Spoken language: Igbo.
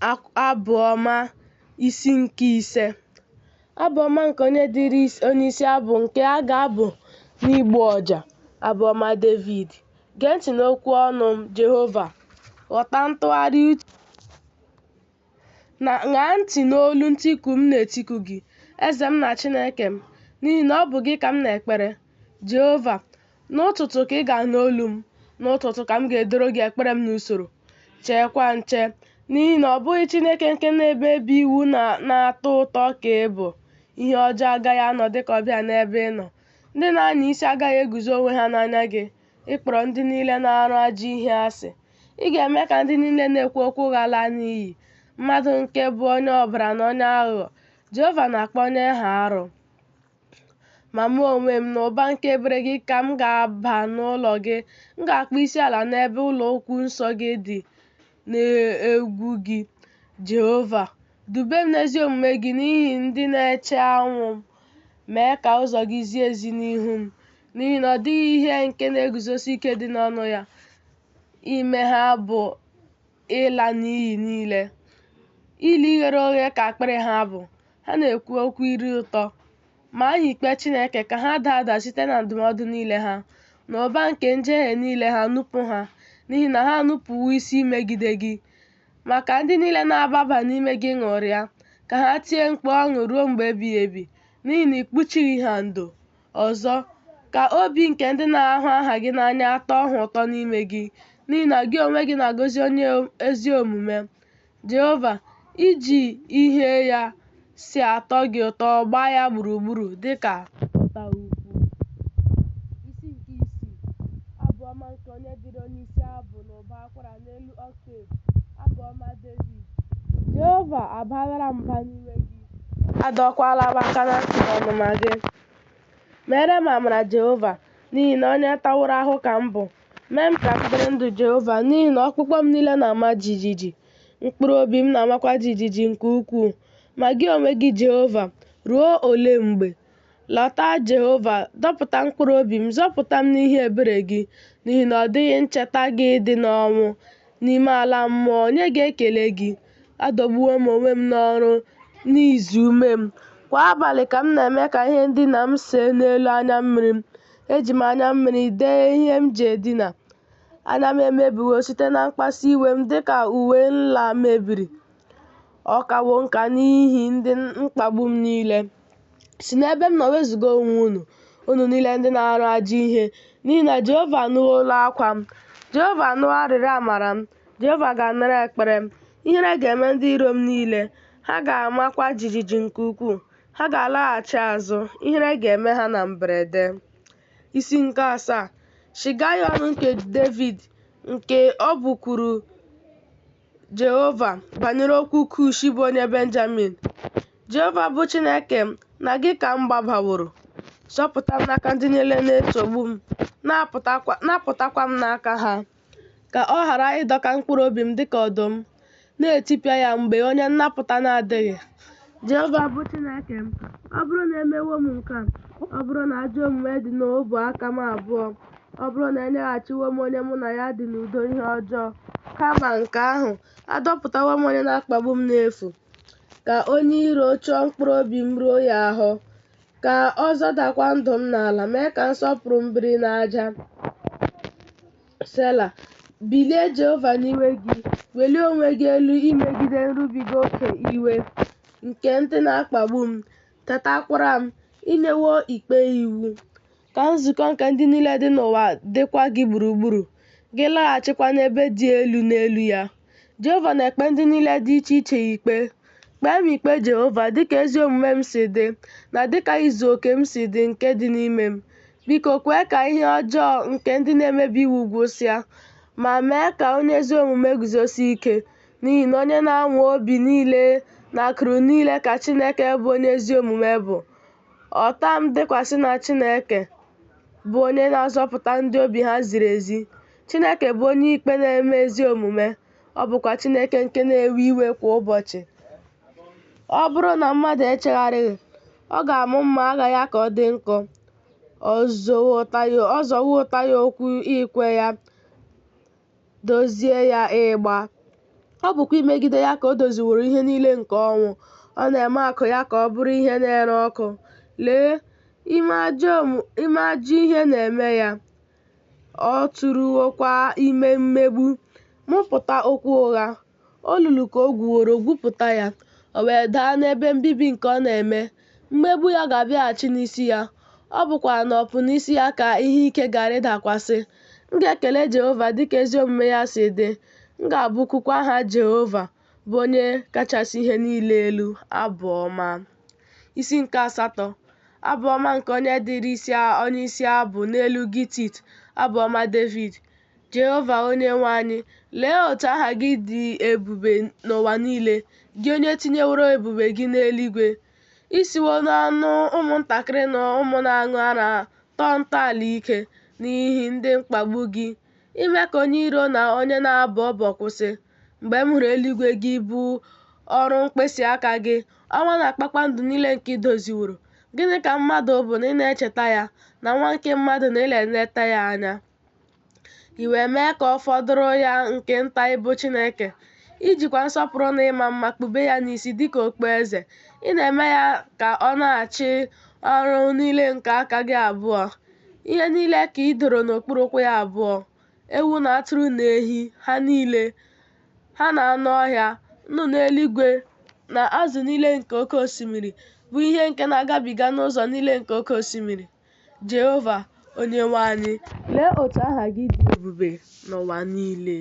Abụ Ọma isi nke 5. Abụ ọma nke onye dịrị onyeisi abụ nke a ga-abụ n'igbu ọja. Abụ ọma Devid. Gee ntị n'okwu ọnụ m, Jehova, ghọta ntụgharị uche Ṅaa ntị n'olu ntiku m na-etiku gị, Eze m na Chineke m, n'ihi na ọ bụ gị ka m na-ekpere. Jehova, n'ụtụtụ ka ị ga-anụ olu m, n'ụtụtụ ka m ga-edoro gị ekpere m n'usoro, cheekwa nche, n'ihi na ọ bụghị Chineke nke na-emebi iwu na-atọ ụtọ ka ị bụ. Ihe ọjọọ agaghị anọ dịka ọbịa n'ebe ị nọ. Ndị na-anya isi agaghị eguzo onwe ha n'anya gị. Ị kpọrọ ndị niile na-arụ ajọ ihe asị. Ị ga-eme ka ndị niile na-ekwu okwu ụgha laa n'iyi. Mmadụ nke bụ onye ọbara na onye aghụghọ, Jehova na-akpọ onye ahụ arụ. Ma mụ onwe m, n'ụba nke ebere gị ka m ga-aba n'ụlọ gị, m ga-akpọ isi ala n'ebe ụlọ ukwu nsọ gị dị n'egwu gị, Jehova. Dube m n'ezi omume gị n'ihi ndị na-eche ọnwụ m, mee ka ụzọ gị zie ezi n'ihu m, n'ihi na ọ dịghị ihe nke na-eguzosi ike dị n'ọnụ ya, ime ha bụ ịla n'iyi niile. Ili ghere oghe ka akpịrị ha bụ, ha na-ekwu okwu ire ụtọ. Maa ha ikpe, Chineke, ka ha daa ada site na ndụmọdụ niile ha. N'ụba nke njehie niile ha nupụ ha, n'ihi na ha enupụwo isi imegide gị. Ma ka ndị niile na-agbaba n'ime gị ṅụrịa, ka ha tie mkpu ọṅụ ruo mgbe ebighị ebi, n'ihi na i kpuchighị ha ndo. Ọzọ, ka obi nke ndị na-ahụ aha gị n'anya tọọ ha ụtọ n'ime gị, n'ihi na gị onwe gị na-agọzi onye ezi omume. Jehova, i ji ihe ya si atọ gị ụtọ gbaa ya gburugburu dị ka ụta ukwu. Isi nke 6. Abụ ọma nke onye dịrị onyeisi abụ n'ụbọ akwara n'elu octave. Abụ ọma Devid. Jehova, abalara m mba n'iwe gị, adọkwala m aka na ntị n'ọnụma gị. Meere m amara, Jehova, n'ihi na onye taworo ahụhụ ka m bụ. Mee m ka m dịrị ndụ, Jehova, n'ihi na ọkpụkpụ m niile na-ama jijiji, mkpụrụ obi m na-amakwa jijiji nke ukwuu. Ma gị onwe gị, Jehova, ruo ole mgbe? Lọta, Jehova, dọpụta mkpụrụ obi m, zọpụta m n'ihi ebere gị, n'ihi na ọ dịghị ncheta gị dị n'ọnwụ. N'ime ala mmụọ, onye ga-ekele gị? Adọgbuwo m onwe m n'ọrụ n'ize ume m. Kwa abalị ka m na-eme ka ihe ndina m see n'elu anya mmiri m. Eji m anya mmiri dee ihe m ji edina. Anya m emebiwo site na mkpasu iwe m dị ka uwe nla mebiri. Ọ kawo nka n'ihi ndị mkpagbu m niile. Si n'ebe m nọ wezụga onwe unu, unu niile ndị na-arụ ajọ ihe, n'ihi na Jehova anụwo olu akwa m. Jehova anụwo arịrịọ amara m. Jehova ga-anara ekpere m. Ihere ga-eme ndị iro m niile, ha ga-amakwa jijiji nke ukwuu. Ha ga-alaghachi azụ, ihere ga-eme ha na mberede. Isi nke 7. Shigaion nke Devid, nke ọ bụkuru Jehova banyere okwu Kush bụ onye Benjamin. Jehova bụ Chineke m, na gị ka m gbabaworo. Zọpụta m n'aka ndị niile na-esogbu m, napụtakwa m n'aka ha. Ka ọ ghara ịdọka mkpụrụ obi m dịka ọdụm, na-etipịa ya mgbe onye nnapụta na-adịghị. Jehova bụ Chineke m, ọ bụrụ na emewo m nke a, ọ bụrụ na ajọ omume dị n'ọbụ aka m abụọ, ọ bụrụ na enyeghachiwo m onye mụ na ya dị n'udo ihe ọjọọ, kama nke ahụ, adọpụtawo m onye na-akpagbu m n'efu. Ka onye iro chọọ mkpụrụ obi m ruo ya ahụ, ka ọ zọdakwa ndụ m n'ala, mee ka nsọpụrụ m biri n'aja. Sela. Bilie, Jehova, n'iwe gị, welie onwe gị elu imegide nrubiga oke iwe nke ndị na-akpagbu m, tetakwara m, i nyewo ikpe iwu. Ka nzukọ nke ndị niile dị n'ụwa dịkwa gị gburugburu, gị laghachikwa n'ebe dị elu n'elu ya. Jehova na-ekpe ndị niile dị iche iche ikpe. Kpee m ikpe, Jehova, dịka ezi omume m si dị, na dịka izu oke m si dị nke dị n'ime m. Biko kwee ka ihe ọjọọ nke ndị na-emebi iwu gwụsịa, ma mee ka onye ezi omume guzosie ike, n'ihi na onye na-anwa obi niile na akụrụ niile ka Chineke bụ onye ezi omume bụ. Ọta m dịkwasị na Chineke, bụ onye na-azọpụta ndị obi ha ziri ezi. Chineke bụ onye ikpe na-eme ezi omume, ọ bụkwa Chineke nke na-ewe iwe kwa ụbọchị. Ọ bụrụ na mmadụ echegharịghị, ọ ga-amụ mma agha ya ka ọ dị nkọ. Ọ zọwo ụta ya ụkwụ ikwe ya, dozie ya ịgba. Ọ bụkwa imegide ya ka o doziworo ihe niile nke ọnwụ. Ọ na-eme akụ ya ka ọ bụrụ ihe na-ere ọkụ. Lee, ime ajọ ihe na-eme ya, ọ tụrụwokwa ime mmegbu, mụpụta okwu ụgha. Olulu ka o gwuworo, gwupụta ya, o wee daa n'ebe mbibi nke ọ na-eme. Mmegbu ya ga-abịaghachi n'isi ya, ọ bụkwa n'ọpụ n'isi ya ka ihe ike ga-arịdakwasị. M ga-ekele Jehova dịka ezi omume ya si dị, m ga-abụkukwa aha Jehova, bụ Onye kachasị ihe niile elu, abụ ọma. Isi nke asatọ. Abụ ọma nke onye dịrị onye isi abụ n'elu Gitit, abụ ọma Devid. Jehova Onyenwe anyị, lee otu aha gị dị ebube n'ụwa niile, gị onye tinyeworo ebube gị n'eluigwe. I siwo n'ọnụ ụmụntakịrị na ụmụ na-aṅụ ara tọọ ntọala ike n'ihi ndị mkpagbu gị, ime ka onye iro na onye na-abọ ọbọ kwụsị. Mgbe m hụrụ eluigwe gị bụ ọrụ mkpịsị aka gị, ọnwa na kpakpando niile nke i doziworo, gịnị ka mmadụ bụ na ị na-echeta ya, na nwa nke mmadụ na ị na-eleta ya anya? I wee mee ka ọ fọdụrụ ya nke nta ịbụ Chineke. I jikwa nsọpụrụ na ịma mma kpube ya n'isi dịka okpueze. Ị na-eme ya ka ọ na-achị ọrụ niile nke aka gị abụọ. Ihe niile ka i doro n'okpuru ụkwụ ya abụọ, ewu na atụrụ na ehi ha niile, ha na anụ ọhịa, nnụnụ eluigwe na azụ niile nke oke osimiri, bụ ihe nke na-agabiga n'ụzọ niile nke oke osimiri. Jehova, Onyenwe anyị, lee otu aha gị dị ebube n'ụwa niile.